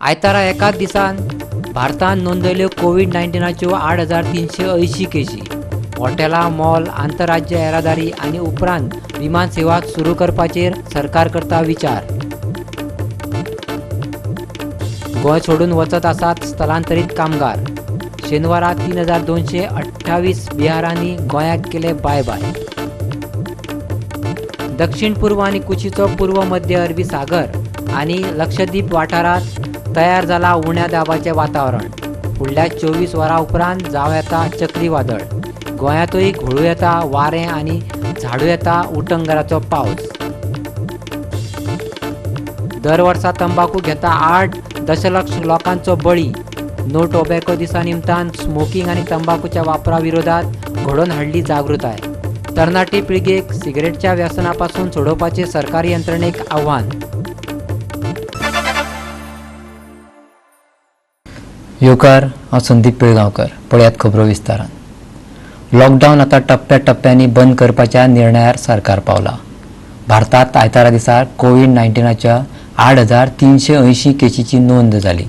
आयतारा एकाच दिसान भारतान नोंदयल्यो कोवीड 19च्यो 8380 केशी. हॉटेलां, मॉल, आंतरराज्य येरादारी आनी उपरांत विमान सेवा सुरू करपाचेर सरकार करता विचार. गोंय सोडून वचत आसात स्थलांतरीत कामगार. शेनवारा 3228 बिहारांनी गोंयाक केले बाय बाय. दक्षिण पूर्व आनी कुशीचो पूर्व मध्य अरबी सागर आनी लक्षद्वीप वाठारांत तयार जाला उण्या दाबाचें वातावरण. फुडल्या 24 वरां उपरांत जावं येता चक्रीवादळ. गोंयांतूय घोळूं येता वारें आनी झाडू येता उटंगराचो पावस. दर वर्सा तंबाकू घेता 8 दशलक्ष लोकांचो बळी. नो टोबॅको दिसा निमतान स्मोकिंग आनी तंबाकूच्या वापरा विरोधात घडोवन हाडली जागृताय. तरणाटे पिळगेक सिगरेटच्या व्यसनापासून सोडोवपाचें सरकारी यंत्रणेक आव्हान. येवकार, हांव संदीप पिळगांवकर. पळयात खबरो विस्तारान. लॉकडावन आतां टप्प्या टप्प्यांनी बंद करपाच्या निर्णयार सरकार पावला. भारतांत आयतारा दिसा कोवीड 19च्या 8380 केशीची नोंद जाली.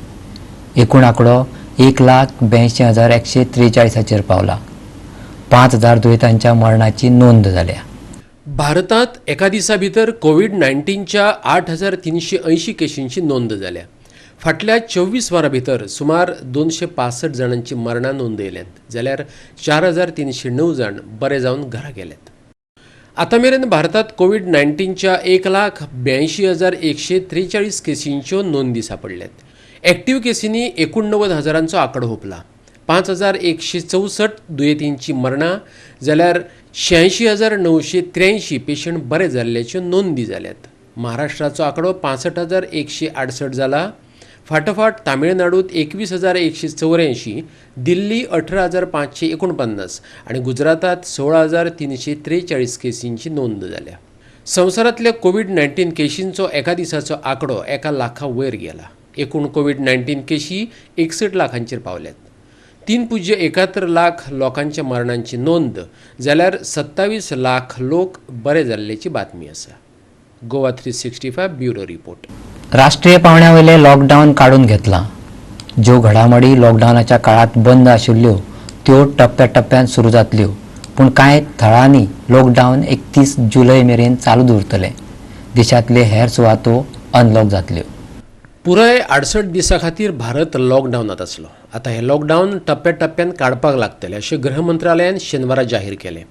एकूण आंकडो 1,82,143 पावला. 5,000 दुयेंतांच्या मरणाची नोंद जाल्या. भारतांत एका दिसा भितर कोवीड 19च्या 8380 केशींची नोंद जाल्या. फाटल्या 24 वरां भितर सुमार 265 जाणांची मरणां नोंदयल्यांत, जाल्यार 4309 जाण बरे जावन घरा गेल्यात. आतां मेरेन भारतांत कोवीड 19च्या 1,82,143 केशींच्यो नोंदी सांपडल्यात. एक्टीव केसींनी 89,000 आंकडो हुपला. 5,164 दुयेंतींची मरणां जाल्यार 86,983 पेशंट बरे जाल्ल्याच्यो नोंदी जाल्यात. महाराष्ट्राचो आंकडो 65,168 जाला. फाटोफाट तामिळनाडूत 21,184, दिल्ली 18,549 आनी गुजरातांत 16,343 केसींची नोंद जाल्या. संवसारांतल्या कोवीड 19 केशींचो एका दिसाचो आंकडो 1 लाखा वयर गेला. एकूण कोवीड 19 केशी 61 लाखांचेर पावल्यात. 3.71 लाख लोकांच्या मरणांची नोंद जाल्यार 27 लाख लोक बरे जाल्ल्याची बातमी आसा. Goa 365 bureau report. राष्ट्रीय पावंड्या वयलें लॉकडावन काडून घेतलां. ज्यो घडामोडी लॉकडावनाच्या काळांत बंद आशिल्ल्यो त्यो टप्प्या टप्प्यान सुरू जातल्यो, पूण कांय थळांनी लॉकडावन 31 जुलय मेरेन चालू दवरतले. देशांतले हेर सुवातो अनलॉक जातल्यो. पुराय 68 दिसां खातीर भारत लॉकडावनांत आसलो. आतां हें लॉकडावन टप्प्या टप्प्यान काडपाक लागतलें अशें गृह मंत्रालयान शेनवारा जाहीर केलें.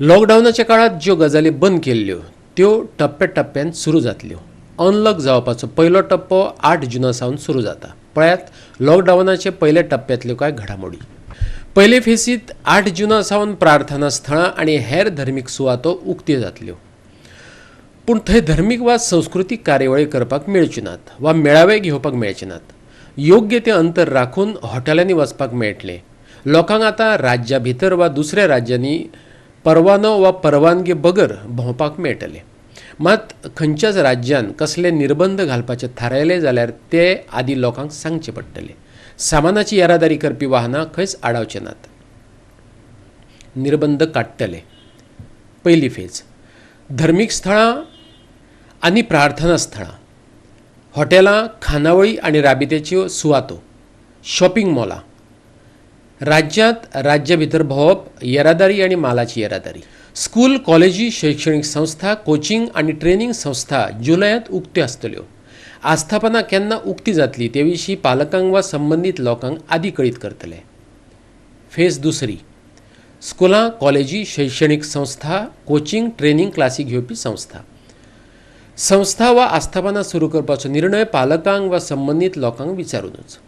लॉकडावनाच्या काळांत ज्यो गजाली बंद केल्ल्यो त्यो टप्प्या टप्प्यान सुरू जातल्यो. अनलॉक जावपाचो पयलो टप्पो 8 जुना सावन सुरू जाता. पळयात लॉकडावनाचे पयल्या टप्प्यांतल्यो कांय घडामोडी. पयले फेसीत 8 जुना सावन प्रार्थना स्थळां आनी हेर धर्मीक सुवातो उक्त्यो जातल्यो, पूण थंय धर्मीक वा संस्कृतीक कार्यावळी करपाक मेळच्यो नात वा मेळावे घेवपाक मेळचे नात. योग्य तें अंतर राखून हॉटेलांनी वचपाक मेळटलें. लोकांक आतां राज्या भितर वा दुसऱ्या राज्यांनी परवानो वा परवानगी बगर भोंवपाक मेळटलें. मात खंयच्याच राज्यान कसले निर्बंध घालपाचे थारायले जाल्यार ते आदी लोकांक सांगचे पडटले. सामानाची येरादारी करपी वाहनां खंयच आडावचे नात. निर्बंध काडटले. पयली फेज धर्मीक स्थळां आनी प्रार्थना स्थळां, हॉटेलां, खानावळी आनी राबित्याच्यो सुवातो, शॉपिंग मॉलां, राज्यांत राज्या भितर भोंवप, येरादारी आनी मालाची येरादारी, स्कूल, कॉलेजी, शैक्षणीक संस्था, कोचिंग आनी ट्रेनिंग संस्था जुलयांत उक्त्यो आसतल्यो. आस्थापनां केन्ना उक्ती जातली ते विशीं पालकांक वा संबंदीत लोकांक आदी कळीत करतले. फेज दुसरी स्कुलां, कॉलेजी, शैक्षणीक संस्था, कोचिंग, ट्रेनिंग क्लासी घेवपी संस्था. संस्था वा आस्थापनां सुरू करपाचो निर्णय पालकांक वा संबंदीत लोकांक विचारूनच.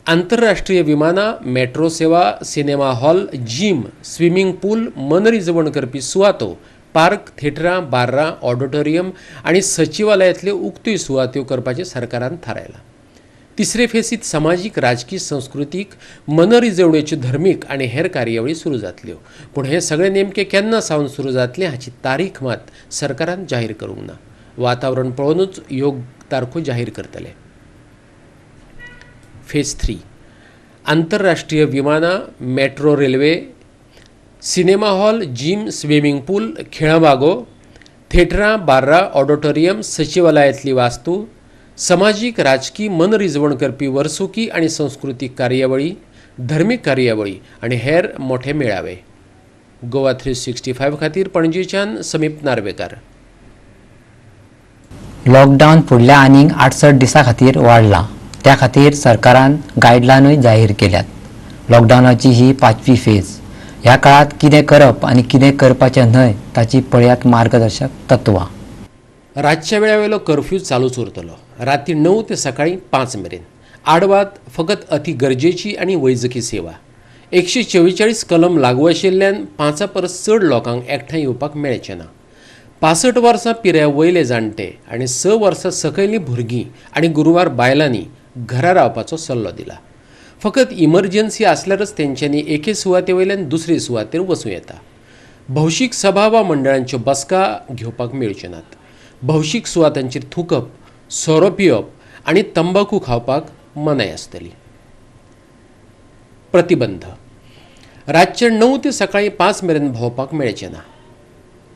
आंतरराष्ट्रीय विमानां, मेट्रो सेवा, cinema hall, gym, swimming pool, मनरिजवण करपी सुवातो, पार्क, थिएटरां, बार्रां, ऑडिटोरियम आनी सचिवालयांतल्यो उक्त्यो सुवात्यो करपाचें सरकारान थारायलां. तिसरे फेसीत समाजीक, राजकी, संस्कृतीक, मनरिजवणेच्यो धर्मीक आनी हेर कार्यावळी सुरू जातल्यो, पूण हें सगळें नेमकें केन्ना सावन सुरू जातलें हाची तारीख मात सरकारान जाहीर करूंक ना. वातावरण पळोवनूच योग तारखो जाहीर करतले. फेज 3 आंतरराष्ट्रीय विमानां, metro railway, cinema hall, gym, swimming pool, खेळां बागो, थिएटरां, बार्रां, ऑडिटोरियम, सचिवालयांतली वास्तू, समाजीक, राजकी, मनरिजवण करपी वर्सुकी आनी संस्कृतीक कार्यावळी, धर्मीक कार्यावळी आनी हेर मोठे मेळावे. गोवा 365 खातीर पणजेच्यान समीप नार्वेकार. लॉकडावन फुडल्या आनीक 68 दिसां खातीर वाडला. त्या खातीर सरकारान गायडलायनूय जाहीर केल्यात. लॉकडावनाची ही 5वी फेज. ह्या काळांत कितें करप आनी कितें करपाचें न्हय ताची पळयात मार्गदर्शक तत्वां. रातच्या वेळा वयलो कर्फ्यू चालूच उरतलो. राती 9 ते सकाळी 5 मेरेन. आडवाद फकत अति गरजेची आनी वैजकी सेवा. 144 कलम लागू आशिल्ल्यान 5 परस चड लोकांक एकठांय येवपाक मेळचें ना. 65 वर्सां पिराये वयले जाणटे आनी 6 वर्सां सकयलीं भुरगीं आनी गुरवार बायलांनी घरा रावपाचो सल्लो दिला. फकत इमर्जन्सी आसल्यारच तेंच्यांनी एके सुवाते वयल्यान दुसरे सुवातेर वचूं येता. भौशीक सभा वा मंडळांच्यो बसका घेवपाक मेळच्यो नात. भौशीक सुवातांचेर थुकप, सोरो पिवप आनी तंबाखू खावपाक मनाय आसतली. प्रतिबंध. रातचे 9 ते सकाळी 5 मेरेन भोंवपाक मेळचें ना.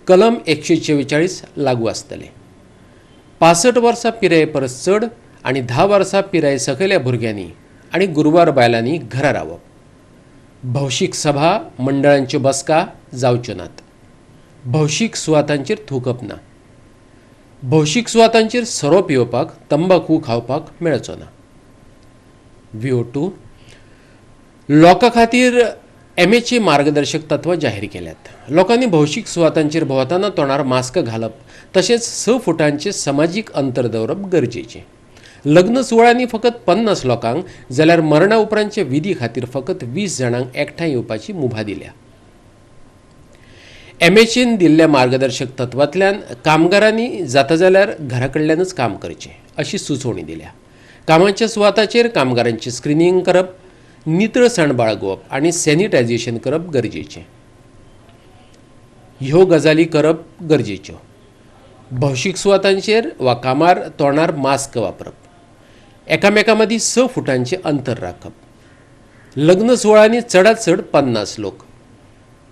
कलम 144 लागू आसतले. 65 वर्सां पिराये परस चड आनी 10 वर्सां पिराये सकयल्या भुरग्यांनी आनी गुरवार बायलांनी घरा रावप. भौशीक सभा, मंडळांच्यो बसका जावच्यो नात. भौशीक सुवातांचेर थुकप ना. भौशीक सुवातांचेर सोरो पिवपाक, तंबाखू खावपाक मेळचो ना. VO2 लोकां खातीर MHA मार्गदर्शक तत्वां जाहीर केल्यात. लोकांनी भौशीक सुवातांचेर भोंवतना तोंडार मास्क घालप तशेंच 6 फुटांचें समाजीक अंतर दवरप गरजेचें. लग्न सुवाळ्यांनी फकत 50 लोकांक जाल्यार मरणा उपरांतचे विधी खातीर फकत 20 जाणांक एकठांय येवपाची मुभा दिल्या. MHAन दिल्ल्या मार्गदर्शक तत्वांतल्यान कामगारांनी जाता जाल्यार घरा कडल्यानच काम करचें अशी सुचोवणी दिल्या. कामाच्या सुवाताचेर कामगारांची स्क्रिनींग करप, नितळसाण बाळगुवप आनी सॅनिटायझेशन करप गरजेचें. ह्यो गजाली करप गरजेच्यो. भौशीक सुवातांचेर वा कामार तोंडार मास्क वापरप, एकामेकां मदीं 6 फुटांचें अंतर राखप. लग्न सुवाळ्यांनी चडांत चड 50 लोक,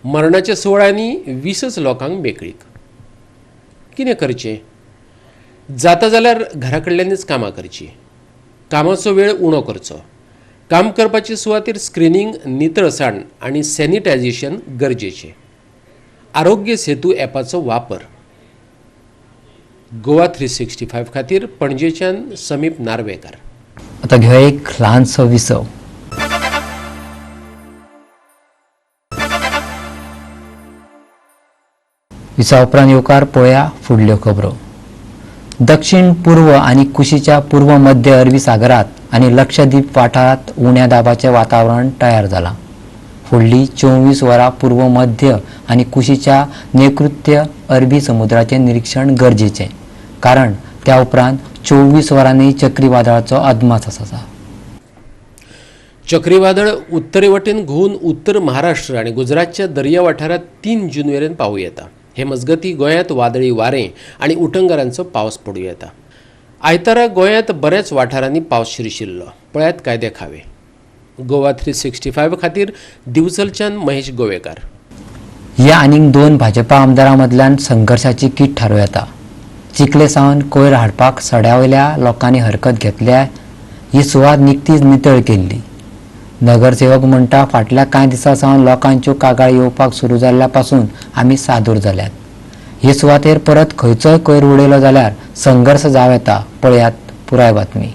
मरणाच्या सुवाळ्यांनी 20 लोकांक मेकळीक. कितें करचें? जाता जाल्यार घरा कडल्यानच कामां करचीं. कामाचो वेळ उणो करचो. काम करपाचे सुवातेर स्क्रिनींग, नितळसाण आनी सॅनिटायझेशन गरजेचें. आरोग्य सेतू ॲपाचो वापर. गोवा 365 खातीर पणजेच्यान समीप नार्वेकार. आता घेवया एक ल्हानसो विसव. विसवा उपरांत येवकार पळया फुडल्यो खबरो. दक्षिण पूर्व आनी कुशीच्या पूर्व मध्य अरबी सागरात आनी लक्षद्वीप वाठारांत उण्या दाबाचें वातावरण तयार जालां. फुडलीं 24 वरां पूर्व मध्य आनी कुशीच्या नैऋत्य अरबी समुद्राचें निरीक्षण गरजेचें, कारण त्या उपरांत 24 वरांनी चक्रीवादळाचो अदमास आसा. चक्रीवादळ उत्तरे वटेन घुंवून उत्तर महाराष्ट्र आनी गुजरातच्या दर्या वाठारांत 3 जून मेरेन पावूं येता. हे मजगती गोंयांत वादळी वारें आनी उटंगारांचो पावस पडूं येता. आयतारा गोंयांत बऱ्याच वाठारांनी पावस शिरशिल्लो. पळयात कांय देखावे. गोवा 365 खातीर दिवचलच्यान महेश गोवेकार. ह्या आनीक 2 भाजपा आमदारां मदल्यान संघर्शाची कीट थारोवं येता. चिखले सावन कोयर हाडपाक सड्या वयल्या लोकांनी हरकत घेतल्या. ही सुवात निकतीच नितळ केल्ली. नगरसेवक म्हणटा फाटल्या कांय दिसां सावन लोकांच्यो कागाळी येवपाक सुरू जाल्ल्या पासून आमी सादूर जाल्यात. हे सुवातेर परत खंयचोय कोयर उडयलो जाल्यार संघर्श जावं येता. पळयात पुराय बातमी.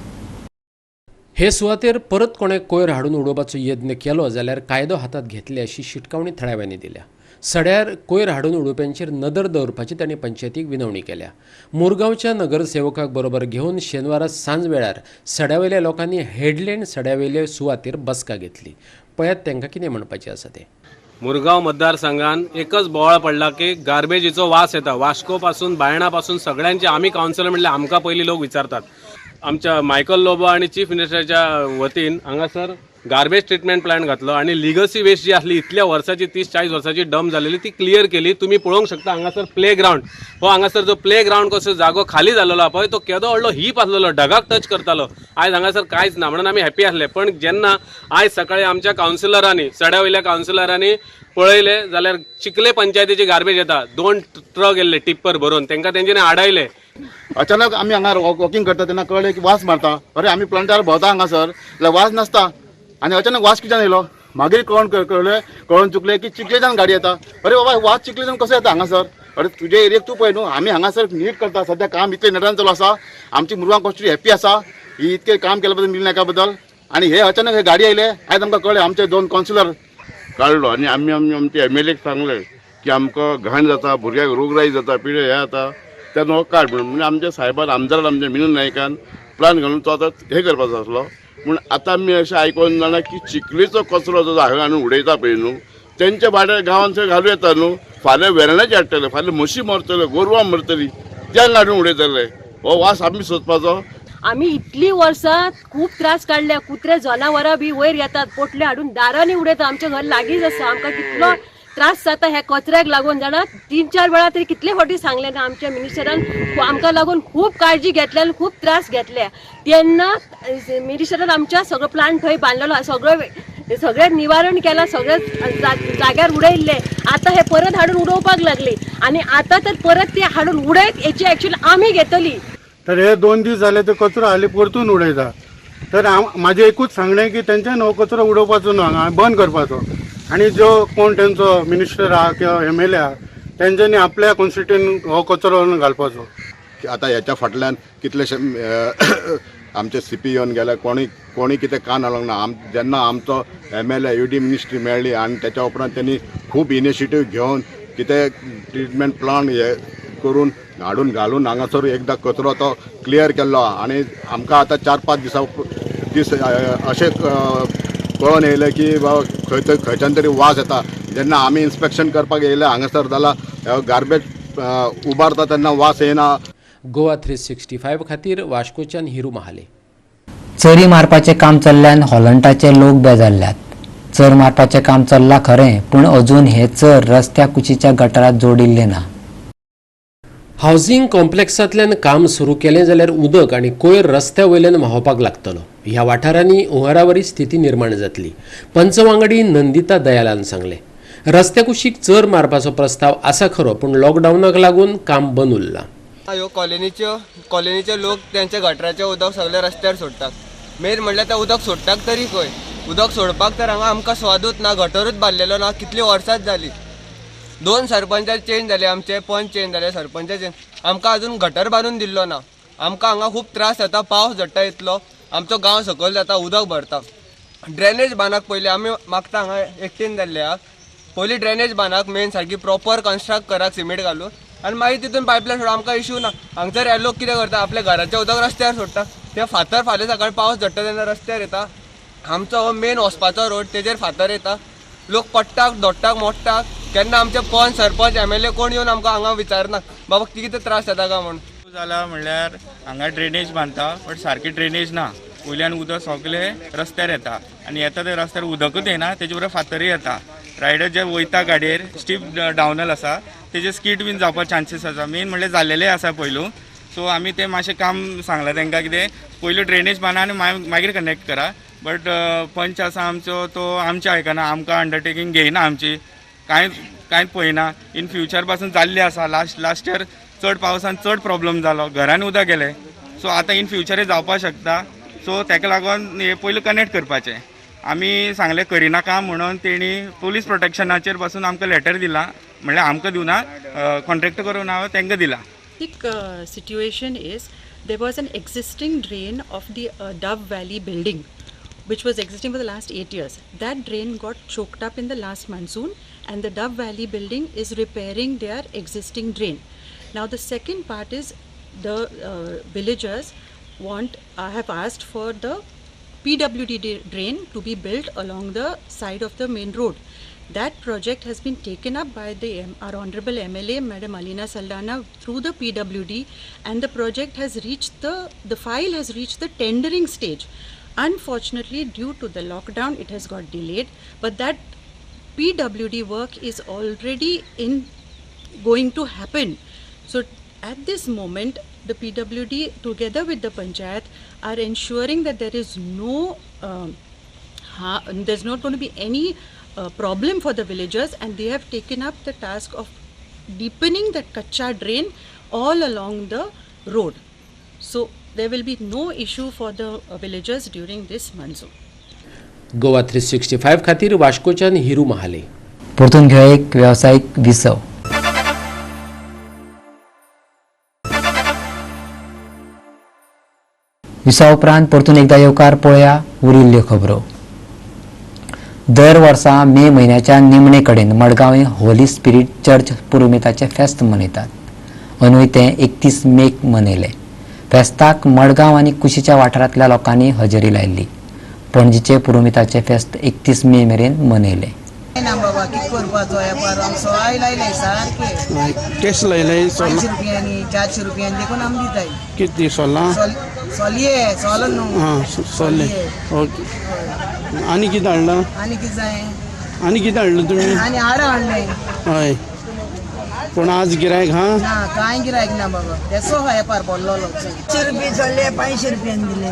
हे सुवातेर परत कोणें कोयर हाडून उडोवपाचो यत्न केलो जाल्यार कायदो हातांत घेतले अशी शिटकावणी थळाव्यांनी दिल्या. सड्यार कोयर हाडून उडोवप्यांचेर नदर दवरपाची तांणी पंचायतीक विनवणी केल्या. मुरगांवच्या नगरसेवकाक बरोबर घेवन शेनवारा सांज वेळार सड्यावयल्या लोकांनी हेडलँड सड्यावयले सुवातेर बसका घेतली. पळयात तांकां कितें म्हणपाचें आसा तें. मुरगांव मतदारसंघान एकच बोवाळ पडला की गार्बेजीचो वास येता. वास्को पासून बायणा पासून सगळ्यांचे आमी कावन्सिलर म्हणल्यार आमकां पयलीं लोक विचारतात. आमच्या मायकल लोबो आनी चीफ मिनिस्टराच्या वतीन हांगासर गार्बेज ट्रिटमेंट प्लांट घातलो आनी लिगसी वेस्ट जी आसली इतल्या वर्साची 30-40 वर्साची डंप जालेली ती क्लियर केली. तुमी पळोवंक शकता हांगासर प्ले ग्रावंड, हो हांगासर जो प्ले ग्रावंड कसो जागो खाली जालेलो पळय तो केदो व्हडलो हीप आसलेलो, ढगाक टच करतालो. आयज हांगासर कांयच ना म्हणून आमी हॅपी आसले. पण जेन्ना आयज सकाळी आमच्या कावन्सिलरांनी, सड्या वयल्या कावन्सिलरांनी पळयले जाल्यार चिखले पंचायतीची गार्बेज येता, 2 ट्रक येयल्ले टिप्पर भरून, तांकां तेंच्यांनी आडायले. अचानक आमी हांगा वॉकिंग करता तेन्ना कळ्ळें की वास मारता. अरे, आमी प्लांटार भोंवता हांगासर जाल्यार वास नासता आनी अचानक वास कित्यान येयलो? मागीर कळोन कळ्ळें, कळोन चुकलें की चिखलेच्यान गाडी येता. अरे बाबा, वास चिखलेच्यान कसो येता हांगासर? अरे, तुजे एरियेक तूं पळय न्हू. आमी हांगासर नीट करता. सद्या काम इतलें नेटान चालू आसा. आमची मुरगांव कॉन्स्टिट्युएन्सी हॅप्पी आसा ही इतकें काम केल्या बद्दल, मिलींद नायका बद्दल. आनी हे अचानक हे गाडी आयले, आयज आमकां कळ्ळें आमचे दोन कावन्सिलर काडलो आनी आमी आमी आमच्या एम एल एक सांगलें की आमकां घाण जाता, भुरग्यांक रोगराई जाता, पिळे हे जाता, तेन्ना हो काड म्हणून. म्हणजे आमच्या साहेबान, आमदारान, आमच्या मिनू नायकान प्लान घालून तो आतां हें करपाचो आसलो. पूण आतां आमी अशें आयकोन जाणा की चिखलेचो कचरो जो हांगा हाडून उडयता पळय न्हू, तेंच्या वाड्यार गांवान थंय घालूं येता न्हू. फाल्यां वेर्णाचे हाडटले, फाल्यां म्हशी मरतल्यो, गोरवां मरतली, तेंक हाडून उडयतले. हो वास आमी सोदपाचो? आमी इतली वर्सां खूब त्रास काडल्या. कुत्रे, जनावरां बी वयर येतात, पोटले हाडून दारांनी उडयतात. आमचें घर लागींच आसा. आमकां कितलो त्रास जाता ह्या कचऱ्याक लागून जाणा. तीन चार वेळा तरी कितले फावटी सांगलें ना. आमच्या मिनिस्टरान आमकां लागून खूब काळजी घेतल्या आनी खूब त्रास घेतले. तेन्ना मिनिस्टरान आमच्या सगळो प्लांट थंय बांदलेलो आसा, सगळं सगळें निवारण केलां, सगळें जाग्यार उडयल्लें. आतां हे परत हाडून उडोवपाक लागली आनी आतां तर परत ते हाडून उडयत हेची एक्चुअली आमी घेतली. तर हे 2 दीस जाले ते कचरो हाली परतून उडयता. तर हांव म्हाजें एकूच सांगणें की तेंच्यान हो कचरो उडोवपाचो न्हू हांगा, बंद करपाचो. आनी जो कोण तेंचो मिनिस्टर आहा किंवा एमएलए आहा, तेंच्यांनी आपल्या कॉन्स्टिट्युएन्सीन हो कचरो व्हरून घालपाचो. की आतां ह्याच्या फाटल्यान कितलेशे आमचे सीपी येवन गेले, कोणी कोणी कितें कान हालोंक ना. आम जेन्ना आमचो एमएलए युडी मिनिस्ट्री मेळ्ळी आनी तेच्या उपरांत त्यांनी खूब इनिशिएटीव घेवन कितें ट्रिटमेंट प्लांट हे करून हाडून घालून हांगासर एकदां कचरो तो क्लियर केल्लो आहा. आनी आमकां आतां 4-5 दिसां दीस अशें कळोन येयलें की बाबा खंय तरी खंयच्यान तरी वास येता. जेन्ना आमी इन्स्पेक्शन करपाक येयले हांगासर जाल्यार गार्बेज उबारता तेन्ना वास येयना. गोवा 365 खातीर वास्कोच्यान हिरू महाले. चरी मारपाचें काम चल्ल्यान हॉलंटाचे लोक बेजारल्यात. चर मारपाचें काम चल्लां खरें, पूण अजून हे चर रस्त्या कुशीच्या गटारात जोडिल्ले ना. हावसिंग कॉम्प्लेक्सांतल्यान काम सुरू केलें जाल्यार उदक आनी कोयर रस्त्या वयल्यान व्हांवपाक लागतलो. ह्या वाठारांनी हुंवारावरी स्थिती निर्माण जातली. पंचवांगडी नंदिता दयालान सांगलें, रस्त्या कुशीक चर मारपाचो प्रस्ताव आसा खरो, पूण लॉकडावनाक लागून काम बंद उरलां. ह्यो कॉलनीचे लोक तेंच्या गटराचें उदक सगळें रस्त्यार सोडटात. मेन म्हणल्यार तें उदक सोडटात तरी खंय? उदक सोडपाक तर हांगा आमकां स्वादूच ना, गटरूच बांदलेलो ना. कितलीं वर्सांच जालीं, दोन सरपंच चेंज जाले आमचे, पंच चेंज जाले, सरपंच चेंज, आमकां अजून गटर बांदून दिल्लो ना. आमकां हांगा खूब त्रास जाता. पावस झडटा इतलो, आमचो गांव सकयल जाता, उदक भरता. ड्रेनेज बांदाक पयलीं आमी मागता, हांगा एकटेन जाल्ले आहा. पयलीं ड्रेनेज बांदाक मेन सारकी प्रॉपर कन्स्ट्रक्ट कराक, सिमेंट घालून, आनी मागीर तितून पायपलायन सोडा, आमकां इशू ना. हांगसर हे लोक कितें करता, आपल्या घराचें उदक रस्त्यार सोडटा. ते फातर फाल्यां सकाळी पावस झडटा तेन्ना रस्त्यार येता. आमचो हो मेन वचपाचो रोड, तेजेर फातर येता. लोक पडटाक, दोडटाक, मोडटाक. केन्ना आमचे पंच, सरपंच, एमएलए कोण येवन आमकां हांगा विचारना, बाबा कितें त्रास जाता काय म्हूण. जाला म्हणल्यार हांगा ड्रेनेज बांदता, बट सारकी ड्रेनेज ना. वयल्यान उदक सगळें रस्त्यार येता आनी येता ते रस्त्यार उदकूच येना, तेजे बरोबर फातरूय येता. रायडर जे वयता गाडयेर, स्टीप डावनल आसा, तेजे स्कीड बीन जावपा चान्सीस आसा. मेन म्हणल्यार जाल्लेले आसा पयलू. सो आमी ते मातशें काम सांगलां तांकां, कितें पयलू ड्रेनेज बांदा आनी मागीर कनेक्ट करा. बट पंच आसा आमचो, तो आमचें आयकना, आमकां अंडरटेकींग घेयना, आमची कांय कांयच पळयना. इन फ्युचर पासून जाल्ली आसा. लास्ट लास्ट इयर चड पावसान चड प्रॉब्लम जालो, घरान उदक गेलें. सो आतां इन फ्युचरय जावपाक शकता. सो ताका लागून हे पयलू कनेक्ट करपाचें आमी सांगलें, करिनाका म्हणून तेणी पोलीस प्रोटेक्शनाचेर पासून आमकां लेटर दिला. म्हणल्यार आमकां दिवना, कॉन्ट्रॅक्ट करून हांव तांकां दिला. Basic situation is there was an existing drain of the Dove Valley building which was existing for the last 8 years. That drain got choked up in the last monsoon and the Dove Valley building is repairing their existing drain. Now the second part is the villagers want have asked for the PWD drain to be built along the side of the main road. That project has been taken up by our Honorable MLA, Madam Alina Saldana, through the PWD, and the project has reached the file has reached the tendering stage. Unfortunately, due to the lockdown, it has got delayed, but that PWD work is already in going to happen. So at this moment, the PWD together with the panchayat are ensuring that there is no there's not going to be any problem for the villagers, and they have taken up the task of deepening that kacha drain all along the road. So there will be no issue for the villagers during this monsoon. Goa 365 खातीर वास्कोच्यान हिरू महाले. परतून घेवया एक वेवसायीक विसव. विसवा उपरांत परतून एकदा येवकार पळया उरिल्ल्यो खबरो. दर वर्सा मे म्हयन्याच्या निमणे कडेन मडगांव होली स्पिरीट चर्च पुरुमेताचें फेस्त मनयतात. अंदूय तें 31 मेक मनयलें. फेस्ताक मडगांव आनी कुशीच्या वाठारांतल्या लोकांनी हजेरी लायिल्ली. पणजीचे पुरुमेताचें फेस्त 31 मे मेरेन मनयलें. ना बाबा कितें करपाचो वेपार आमी सवाय लायले सारके. केस लायले? 500 रुपयांनी 400 रुपयांनी देखून आमी दिताय. कितली सोलां? सोलये सोल न्हू. आं सोले. ओके. आनी कितें हाडलां? आनी कितें जाय? आनी कितें हाडलां तुमी? आनी हाडां हाडलें. हय. पूण आज गिरायक हा? ना कांय गिरायक ना बाबा, तेसो हा वेपार पडलेलो. 100 रुपये सोले 500 रुपयांनी दिले.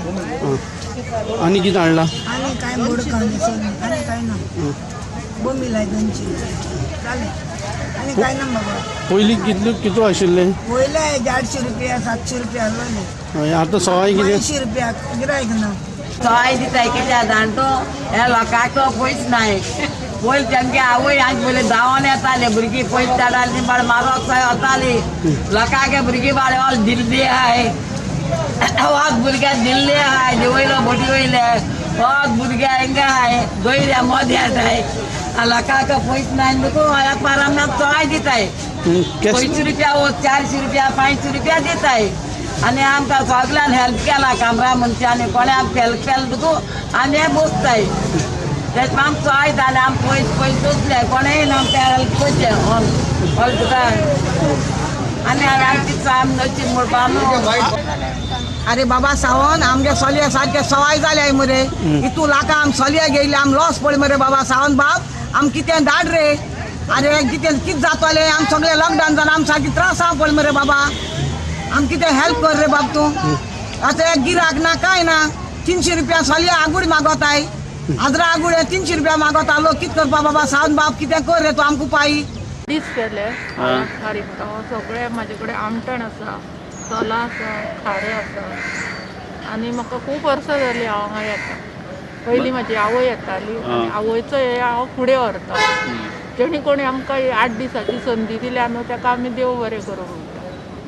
आनी कितें हाडलां? आनी कांय बोडकां आनी कांय ना. बोंबील 200 जालें. आनी कांय ना बाबा. पयलीं कितले कितू आशिल्ले? पयले 800 रुपया 700 रुपया आसलेले. हय. आतां सवाय कितें? 500 रुपया गिरायक ना. सवाय दिताय कित्याक जाण तो ह्या लोकांक पयस नाय. पयलीं तेमगे आवय आज पयलीं धांवन येताले भुरगीं, पयस चडाली बाळ मारोक थंय वताली. लोकांक भुरगीं बाळ ऑल दिल्ली आहाय, वाग भुरग्याक दिल्ली आहाय, वयलो बोटी वयले वाग भुरग्या हिंगा आहाय, दोयऱ्या मोद येताय. लोकांक पयस नाय देखून वेपार आमी सवाय दिताय. 500 रुपया 400 रुपया 500 रुपया दिताय. आनी आमकां सगळ्यान हेल्प केला कामरा मनशांनी, कोणें आमकां हेल्प केलें देखून आमी बसताय. तेच आमकां सवाय जालें, आमी पयस पयस सोदले, कोणेंय आमकां हेल्प करचें ऑल तुका. आनी आमची आमी नशीब म्हणपा न्हू. अरे बाबा सावन आमगे सोलये सारके सवाय जाले मरे. इतू लाखां आम सोलये घेयले, आम लॉस पडले मरे बाबा सावन बाब. आम कितें धाड रे. अरे कितें कितें जातलें आम सगळें लॉकडावन जावन आम सारकी त्रास आसा पडले मरे बाबा. आम कितें हेल्प कर रे बाब तूं. आतां गिराक ना कांय ना. 300 रुपया सोलये आगुडी मागोताय, आजरा आगुडे 300 रुपया मागोता. लोक कितें करपा बाबा सावन बाब, कितें कर रे तूं आमकां उपाय. दीस केले सगळे म्हाजे कडेन आमटण आसा, सोलां आसा, खारें आसा. आनी म्हाका खूब वर्सां जालीं हांव हांगा येता. पयलीं म्हाजी आवय येताली आनी आवयचो हे हांव फुडें व्हरता. जेणे कोणी आमकां 8 दिसाची संदी दिल्या न्हू, ताका आमी देव बरें करूं म्हणटा.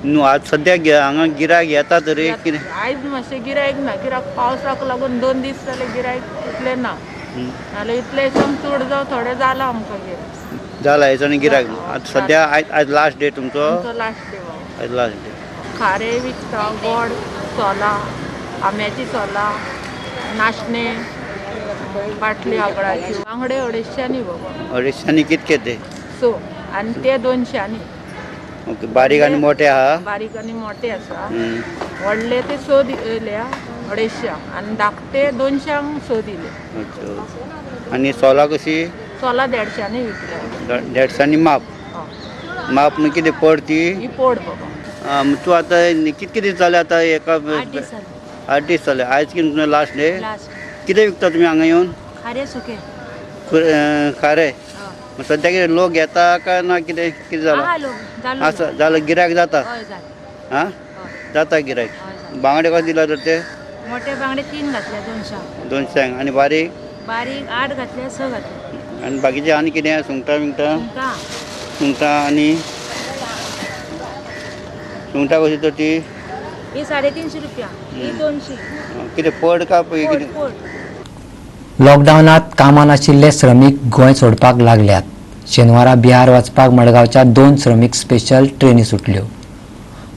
न्हू आज सद्याक हांगा गिरायक येता तरी कितें? आयज मातशें गिरायक ना, कित्याक पावसाक लागून 2 दीस जाले गिरायक इतलें ना. नाल्यार इतलें हिसम चड जावं थोडें जालां आमकां गिरायक. जालां हेच्यानी गिरायक आतां सद्या. आयज लास्ट डे तुमचो? Last day. आयज लास्ट डे. खारें विकता, गोड, सोलां, आंब्याची सोलां, नाशणे, बाटली आगळाची. बांगडे 250 बाबा. 250 कितके ते? 100 आनी ते 200. ओके. बारीक आनी मोठे आहा? बारीक आनी मोठे आसा. व्हडले ते 100 दिले 250 आनी धाकटे 200 100 दिले. आनी सोलां कशी? सोलां 150 विकले. 150 माप? माप न्हू कितें पड ती? ही पड बाबा. तूं आतां कितके दीस जाले आतां एका? 8 दीस जाले. आयज कितें लास्ट डे? कितें विकता तुमी हांगा येवन? खारें सुकें. खारें. सद्या कितें लोक येता काय ना कितें कितें जालां? आसा जालें गिरायक जाता? आं जाता गिरायक. बांगडे कशे दिला तर ते? मोठे बांगडे 3 घातले 200. 200 आनी बारीक? बारीक 8 घातले 6 घातले. आनी बाकीचे आनी कितें सुंगटां बिंगटां? सुंगटां आनी सुंगटां कशी तर ती? ही 350 रुपया, ही 200. कितें पड काय कितें? लॉकडावनांत कामां नाशिल्ले श्रमीक गोंय सोडपाक लागल्यात. शेनवारा बिहार वचपाक मडगांवच्या 2 श्रमीक स्पेशल ट्रेनी सुटल्यो.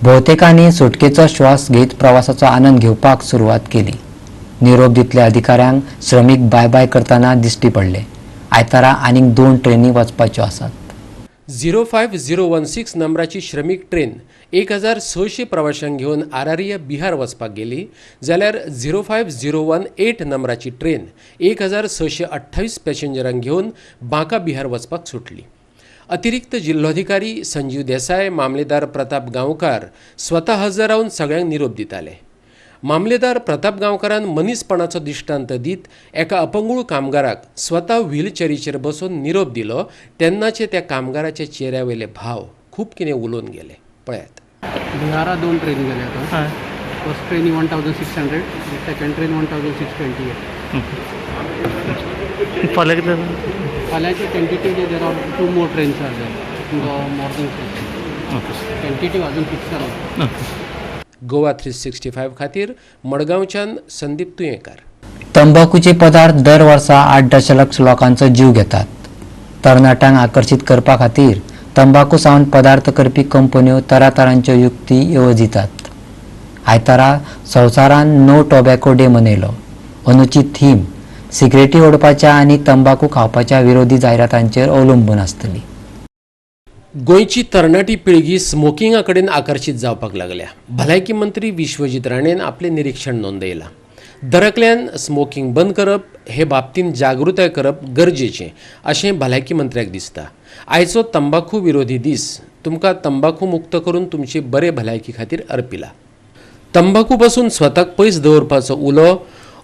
भोवतेकांनी सुटकेचो श्वास घेत प्रवासाचो आनंद घेवपाक सुरवात केली. निरोप दितल्या अधिकाऱ्यांक श्रमीक बाय बाय करतना दिश्टी पडले. आयतारा आनीक 2 ट्रेनी वचपाच्यो आसात. 05016 नंबराची श्रमीक ट्रेन 1600 प्रवाशांक घेवन आरारिया बिहार वचपाक गेली, जाल्यार 05018 नंबराची ट्रेन 1628 पॅसेंजरांक घेवन बांका बिहार वचपाक सुटली. अतिरिक्त जिल्होधिकारी संजीव देसाय, मामलेदार प्रताप गांवकार स्वता हजर रावन सगळ्यांक निरोप दिताले. मामलेदार प्रताप गांवकारान मनीसपणाचो दिश्टांत दीत एका अपंगूळ कामगाराक स्वता व्हीलचेरीचेर बसून निरोप दिलो तेन्नाचे त्या कामगाराच्या चेहऱ्या वयले भाव खूब कितें उलोवन गेले. पळयात. बिहारा 2 ट्रेनी गेले आतां. First train 1600, second train 1628. फाल्यां कितले? फाल्यांचे tentatively there are 2 more trains are there morning session. Tentative अजून फिक्स जाला. गोवा 365 खातीर मडगांवच्यान संदीप तुयेंकार. तंबाखूचे पदार्थ दर वर्सा 8 दशलक्ष लोकांचो जीव घेतात. तरणाट्यांक आकर्शीत करपा खातीर तंबाखू सावन पदार्थ करपी कंपन्यो तरातरांच्यो युक्ती येवजितात. आयतारा संवसारान नो टोबॅको डे मनयलो. अंदूची थीम सिगरेटी ओडपाच्या आनी तंबाखू खावपाच्या विरोधी जायरातांचेर अवलंबून आसतली. गोंयची तरणाटी पिळगी स्मोकिंगा कडेन आकर्शीत जावपाक लागल्या. भलायकी मंत्री विश्वजीत राणेन आपलें निरिक्षण नोंदयलां. दरेकल्यान स्मोकिंग बंद करप हे बाबतींत जागृताय करप गरजेचें अशें भलायकी मंत्र्याक दिसता. आयचो तंबाखू विरोधी दीस तुमकां तंबाखू मुक्त करून तुमचे बरे भलायकी खातीर अर्पिला. तंबाखू पासून स्वताक पयस दवरपाचो उलो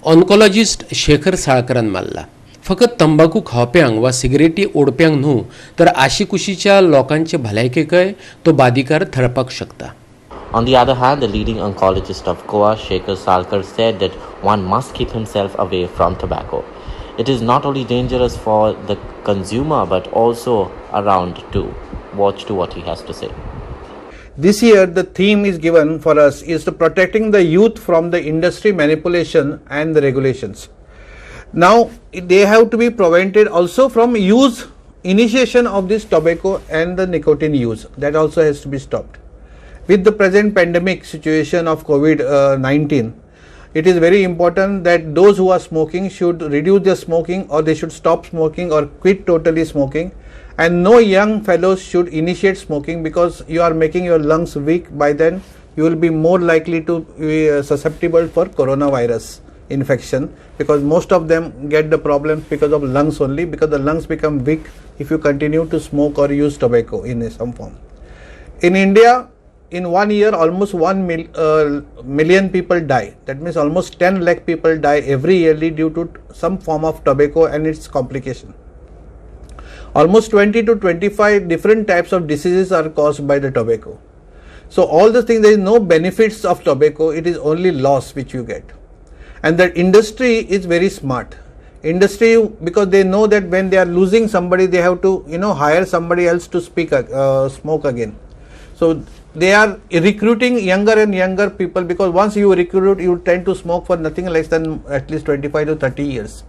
ऑन्कोलॉजिस्ट शेखर साळकरान मारला. फकत तंबाखू खावप्यांक वा सिगरेटी ओडप्यांक न्हू तर आशिकुशीच्या लोकांचे भलायकेकय तो बादिकार थरपाक शकता. On the other hand, the leading oncologist of Goa, Shekhar Salkar, said that one must keep himself away from tobacco. It is not only dangerous for the consumer but also around too. Watch to what he has to say. This year, the theme is given for us is to protecting the youth from the industry manipulation and the regulations. Now, they have to be prevented also from use, initiation of this tobacco and the nicotine use. That also has to be stopped. With the present pandemic situation of COVID-19, it is very important that those who are smoking should reduce their smoking, or they should stop smoking or quit totally smoking. And no young fellows should initiate smoking, because you are making your lungs weak. By then you will be more likely to be susceptible for coronavirus infection, because most of them get the problems because of lungs only, because the lungs become weak if you continue to smoke or use tobacco in some form. In India, in 1 year almost 1 million people die. That means almost 10 lakh people die every yearly due to some form of tobacco and its complication. Almost 20 to 25 different types of diseases are caused by the tobacco. So all the things, there is no benefits of tobacco, it is only loss which you get. And the industry is very smart. Industry, because they know that when they are losing somebody, they have to hire somebody else to smoke again. So they are recruiting younger and younger people, because once you recruit, you tend to smoke for nothing less than at least 25 to 30 years.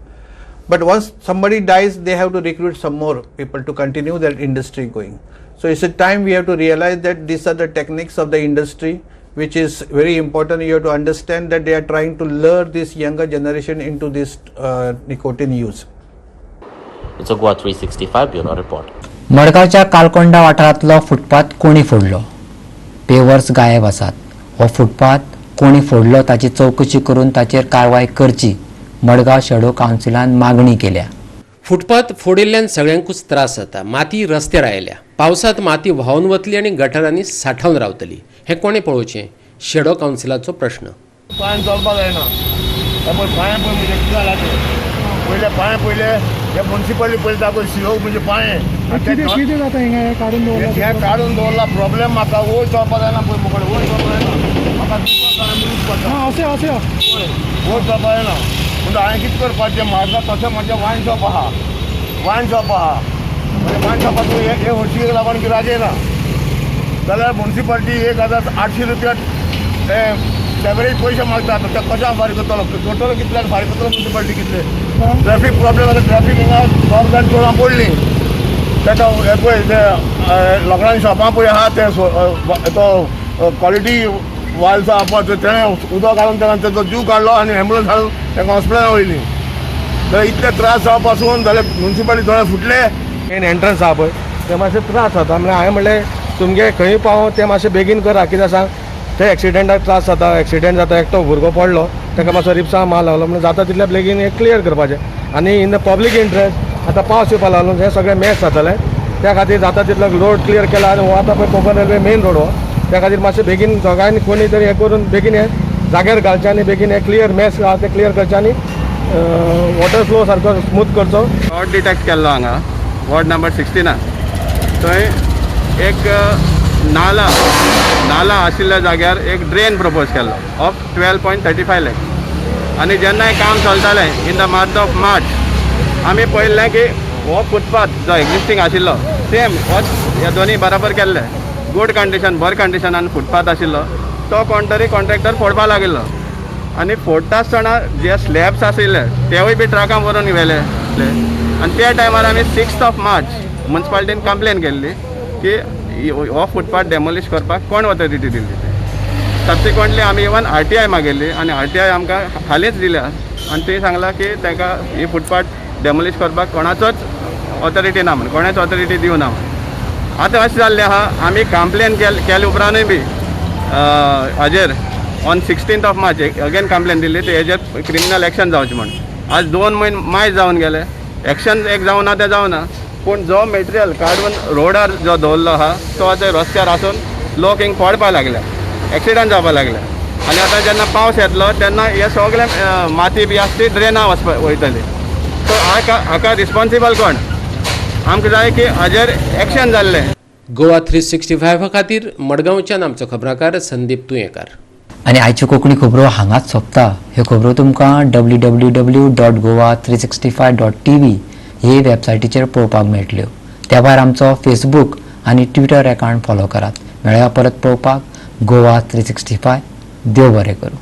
But once somebody dies, they have to recruit some more people to continue that industry going. So it's a time we have to realize that these are the techniques of the industry, which is very important. You have to understand that they are trying to lure this younger generation into this nicotine use. It's a Goa 365 Bureau report. मडगांवच्या कालकोंडा वाठारांतलो footpath कोणी फोडलो? Pavers गायब आसात. हो footpath कोणी फोडलो ताची चवकशी करून ताचेर कारवाय करची, मडगांव शेडो कावन्सिलान मागणी केल्या. फुटपाथ फोडिल्ल्यान सगळ्यांकूच त्रास जाता. माती रस्त्यार आयल्या, पावसांत माती व्हांवन वतली आनी गटारांनी साठावन रावतली. हें कोणें पळोवचें? शेडो कावन्सिलाचो प्रश्न. पांय चलपाक जायना, पळय पांय पळय म्हणजे कितें जालां तें. पयले पांय पयले हे मुन्सिपालिटी पयले दाखय सीओ म्हणजे पांय कितें जाता हिंगा हें काडून दवरलां, हें काडून दवरलां. प्रॉब्लेम म्हाका वयर चलपाक जायना पळय, मुखार वयर चलपाक जायना म्हाका, अशें अशें वयर चलपाक जायना. म्हणटा हांवें कितें करपाचें? म्हाका तशें म्हजें वायन शॉप आहा, वायन शॉप आहा, म्हणजे वायन शॉपाक हे हळशीक लागून गिरायक येना जाल्यार मुन्सिपालिटी 1800 रुपया एवरेज पयशे मागता. ते कशें हांव फारीक करतलो? टोटल कितल्यान फारीक करतलो मुन्सिपालिटी? कितले ट्रॅफीक प्रॉब्लेम आसा, ट्रॅफीक हिंगा 2 जाण चोरां पडलीं. ताका हें पळय ते लोकांनी शॉपां पळय आहा ते तो क्वॉलिटी वायल्स आहा पळय, तेणें उदक घालून तेणें तेजो जीव काडलो आनी एम्बुलन्स हाडून तांकां हॉस्पिटलान वयली. जाल्यार इतले त्रास जावपा पासून जाल्यार मुन्सिपालिटी थोडे फुटले. मेन एंट्रन्स आहा पळय ते मातशे त्रास जाता. म्हणल्यार हांवें म्हणलें तुमगे खंय पावो तें मातशें बेगीन करा, कित्याक सांग ते एक्सिडेंटाक त्रास जाता. एक्सिडेंट जाता, एकटो भुरगो पडलो ताका मातसो रिप्सा मार लागलो, म्हणून जाता तितल्या बेगीन हें क्लियर करपाचें. आनी इन the public interest आतां पावस येवपा लागलो, हें सगळें मॅस जातलें, त्या खातीर जाता तितलो रोड क्लियर केला. आनी हो आतां पळय कोंकण रेल्वे मेन रोड हो, त्या खातीर मातशें बेगीन दोगांयनी कोणी तरी हें करून बेगीन हें जाग्यार घालचें आनी बेगीन हें क्लियर मॅस आहा तें क्लियर करचें आनी वॉटर फ्लो सारको स्मूथ करचो. फ्रॉड डिटेक्ट केल्लो हांगा वॉर्ड नंबर 16 थंय एक नाला नाला आशिल्ल्या जाग्यार एक ड्रेन प्रपोज केल्लो ऑफ 12.35 लॅक. आनी जेन्ना हें काम चलतालें in the month of March आमी पळयल्लें की हो फुटपाथ जो एग्जिस्टींग आशिल्लो सेम होच ह्या दोनी बराबर केल्ले, गूड कंडिशन, बरे कंडिशनान फुटपाथ आशिल्लो तो कोण तरी कॉन्ट्रॅक्टर फोडपाक लागिल्लो. आनी फोडटा आसतना जे स्लॅब्स आशिल्ले तेवूय बी ट्रकान व्हरून व्हेले. आनी त्या टायमार आमी 6th of March मुन्सिपालिटीन कंप्लेन केल्ली की हो फुटपाथ डेमोलिश करपाक कोण ऑथॉरिटी दिल्ली ती. सबसिक्वंटली आमी इवन RTI मागिल्ली आनी RTI आमकां हालींच दिल्या आनी थंय सांगलां की तांकां ही फुटपाथ डेमोलिश करपाक कोणाचोच ऑथॉरिटी ना म्हण, कोणेच ऑथॉरिटी दिवना म्हण. आतां अशें जाल्लें आहा, आमी कंप्लेन केले उपरांतूय बी हाजेर on 16th of March again complain दिल्ली ते हेजेर क्रिमिनल एक्शन जावचें म्हण. आज 2 म्हयने मायज जावन गेले, एक्शन एक जावना तें जावना, पूण जो मटेरियल काडून रोडार जो दवरलो आहा तो आतां रस्त्यार आसून लोक हिंग पडपाक लागले, एक्सिडंट जावपाक लागले. आनी आतां जेन्ना पावस येतलो तेन्ना हे सगळे माती बी आसा ती ड्रेना वचपा वयतली. सो हाका रिस्पोन्सिबल कोण? आमकां जाय की हाजेर एक्शन जाल्लें. गोवा 365 खातीर मडगांवच्यान आमचो खबराकार संदीप तुयेंकार. आनी आयच्यो कोंकणी खबरो हांगाच सोंपता. ह्यो खबरो तुमकां www.goa365.tv हे वेबसायटीचेर पळोवपाक मेळटल्यो. त्या भायर आमचो फेसबूक आनी ट्विटर एकावंट फॉलो करात. मेळया परत पळोवपाक गोवा 365. देव बरें करूं.